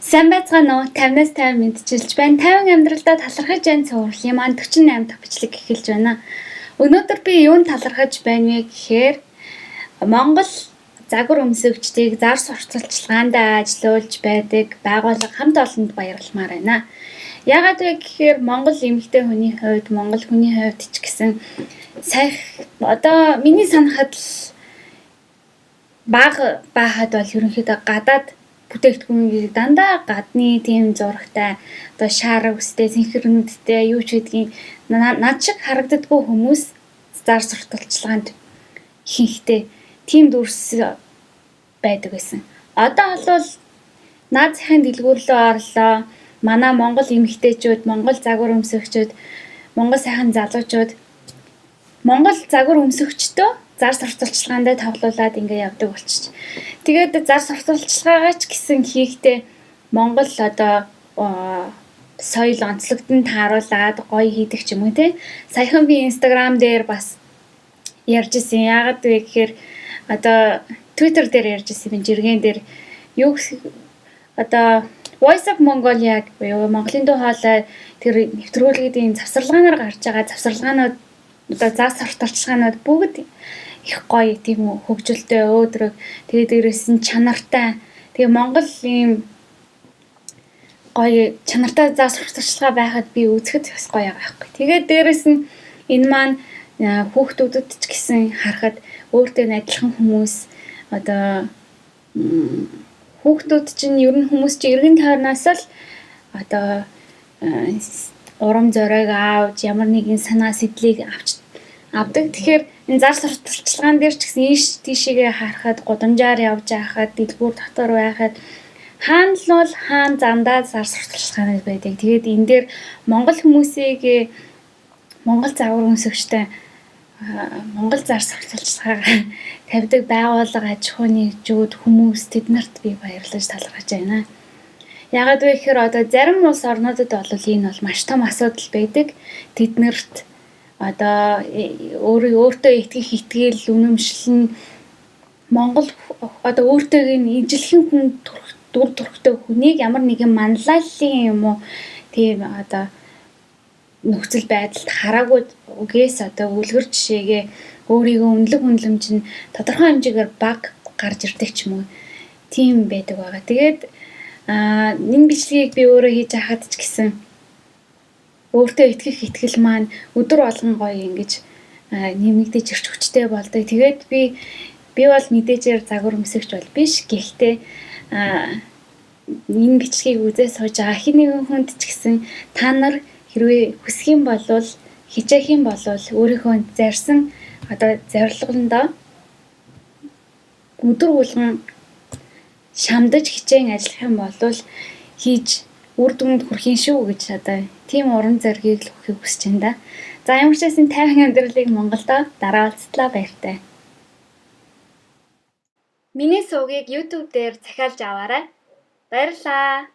Сайн байцгаана уу? 50-аас 50 мэдчилж байна. 50 амьдралдаа талархаж байна цувралын маань 48 дахь бичлэг эхэлж байна. Өнөөдөр би юунд талархаж байна вэ гэхээр Монгол загвар өмсөгчдийг зар сурталчилгаанд ажилуулж байдаг байгууллага хамт олонд баярламаар байна. Яагаад вэ гэхээр Монгол эмэгтэй хүний хувьд, Монгол хүний хувьд ч гэсэн саях одоо миний санахад л бага байхад бол ерөнхийдөө гадаад бүтээгдэхүүнийг дандаа гадны тийм зурагтай, одоо шар үстэй, цэнхэр нүдтэй юу ч гэдгийг над шиг харагддаггүй хүмүүс зар сурталчилгаанд ихэнхдээ тийм дүрс байдаг байсан. Одоо бол наад захын дэлгүүр рүү орлоо. Манай Монгол эмэгтэйчүүд, Монгол загвар өмсөгчүүд, Монгол сайхан залуучууд Монгол загвар өмсөгчдөө зар сурталчилгаандаа тоглуулад ингээ явдаг болчих. Тэгээд зар сурталчилгаагаа ч гэсэн хийхдээ Монгол одоо соёл онцлогт нь тааруулаад гоё хийдэг ч юм уу те. Саяхан би Instagram дээр бас ярьж исэн. Яагаад вэ гэхээр одоо Twitter дээр ярьж исэн юм, жиргэн дээр юу одоо Voice of Mongolia буюу Монголын дуу хоолой тэр нэвтрүүлгийн завсарлагаанаар гарч байгаа завсарлагаанууд, одоо зар сурталчилгаанууд бүгд их гоё, тийм хөгжилтэй, өөдрөг, тэгээд дээрээс нь чанартай. Тэгээ Монгол ийм гоё чанартай зар сурталчилгаа байхад би үзэхэд бас гоё байгаа байхгүй. Тэгээд дээрээс нь энэ маань хүүхдүүдэд ч гэсэн харахад өөртөө адилхан хүмүүс, одоо хүүхдүүд чинь ер нь хүмүүс чинь эргэн тойрноос л одоо урам зориг авч, ямар нэгэн санаа сэдлийг авч авдаг. Тэгэхээр энэ зар сурталчилгаан дээр ч гэсэн ийш тийшээгээ харахад, гудамжаар явж байхад, дэлгүүр дотор байхад хаана л бол хаана замдаа зар сурталчилгаанууд байдаг. Тэгээд энэ дээр Монгол хүмүүсийг, Монгол загвар өмсөгчтэй Монгол зар сурталчилгаагаа тавьдаг байгууллага, аж ахуйн нэгжүүд, хүмүүс тэднэрт би баярлаж талархаж байна. Яагаад вэ гэхээр одоо зарим улс орнуудад бол энэ бол маш том асуудал байдаг. Тэднэрт одоо өөрөө өөртөө итгэх итгэл үнэмшил нь Монгол одоо өөртөө нь ижилхэн хүн дүр төрхтэй хүнийг ямар нэгэн манлайллын юм уу, тийм одоо нөхцөл байдалд хараагүй үгээс одоо үлгэр жишээгээ өөрийгөө үнэлэх үнэлэмж нь тодорхой хэмжээгээр бага гарч ирдэг ч юм уу, тийм байдаг байгаа. Тэгээд энэ бичлэгийг би өөрөө хийж байхад ч гэсэн өөртөө итгэх итгэл маань өдөр болгон гоё ингэж нэмэгдэж ирч хүчтэй болдог. Тэгээд би бол мэдээжээр загвар өмсөгч бол биш. Гэхдээ энэ бичлэгийг үзээ сууж байгаа хэн нэгэн хүнд ч гэсэн та нар хэрвээ хүсэх юм бол, хичээх юм бол өөрийнхөө зорьсон одоо зорилгондоо өдөр болгон шамдаж хичээн ажиллах юм бол хийж үр дүнд хүрэх юм шүү гэж одоо тийм урам зоригийг л өгөхийг хүсэж байна да. За, ямар ч байсан 50 амьдралыг Монголдо дараа уулзтлаа, баяртай. Миний сувгийг YouTube дээр захиалж аваарай. Баярлалаа.